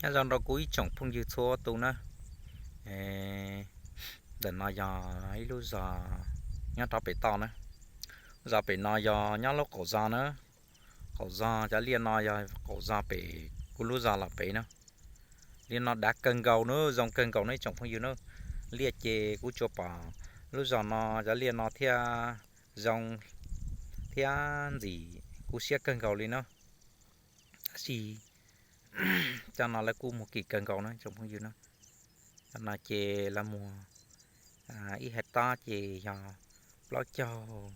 Nyob zoo rau kuv ib tsoom phooj ywg txhua tus na. Ntawm no yog ib lub zos nyob rov pem toj na. Zos pem no yog nyob lub qaum zos na. Qaum zos cov liaj no yog qaum zos pem kuv lub zos los pem na. Liaj no dav kawg nkaus na, zoo kawg nkaus na ib tsoom phooj ywg na. Liaj ces kuv tsuas pom lub zos no cov liaj no thiaj zoo thiab ntxim kub siab kawg nkaus li na. Tab sis cov no lawv kuj muag kim kawg nkaus na tsoom phooj ywg na. Cov no ces lawv muag ib hais tob ces yog plaub caug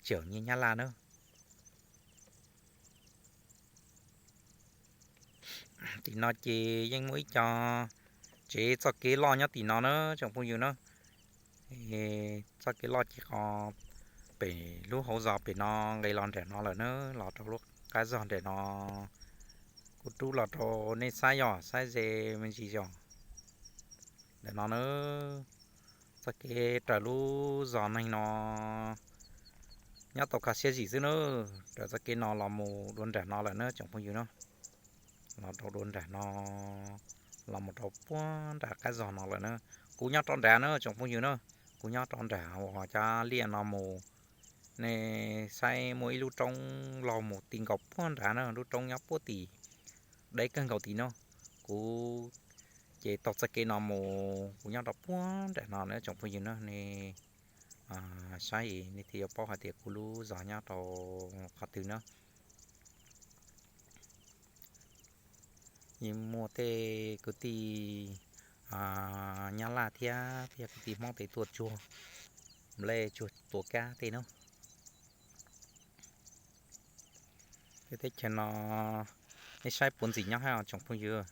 tawm nyiaj Nyab Laj na. Tim no ces yeej muaj ib co tsev txoj kev loj nyob tim no na tsoom phooj ywg na. Txoj kev loj ces qhov pem lub hauv zos pem no nqes los nram no lawm na, los rau lub qab zog nram no. Kuv rub los rau nej saib yog saib ze me ntsis yog ntawm no na. Txoj kev raws lub zos neeg no nyob tau kho siab zim xwb na. Raws txoj kev no los mus dua nram no lawm na tsoom phooj ywg na. Los rau dua nram no, los mus rau puag nram qab zog no lawm na. Kuv nyob rau nrad na tsoom phooj ywg na. Kuv nyob rau nram uas cov liaj no mus, nej saib muaj ib lub roob laug mus ti nkaus puag nrad na, lub roob nyob puag tim deb kawg nkaus tim no. Kuv ces taug txoj kev no mus, kuv nyob rau puag nram no na tsoom phooj ywg na. Nej saib nej thiaj yuav paub hais tias kuv lub zos nyob rau qhov twg na. Yeej muaj tej kwv tij Nyab Laj thiab kwv tij Hmoob tej tuaj tsuag nplej tsuag tua kab tej na. Tej teb chaws no nej saib puav ntxim nyob hab tsoom phooj ywg.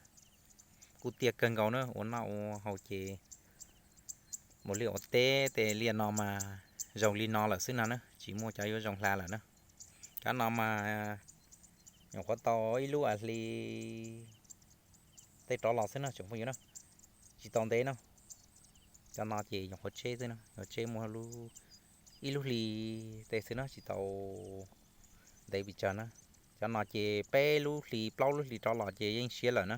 Kuj tiaj kawg nkaus na, ua noj ua haus ces mus liaj ua teb tej liaj no mas zoo li no lawm xwb no na, tsis muaj cov yuav zoo hla lawm na. Cov no mas nyuam qhuav tau ib lub a hli tej rov los xwb no tsoom phooj ywg na, tsis tau ntev no. Cov no ces nyuam qhuav tseb xwb no, nyuam tseb muaj ib lub hli tej xwb no, tsis tau ntev pes tsawg na. Cov no ces peb lub hli plaub lub hli rov los ces yeej siav lawm na.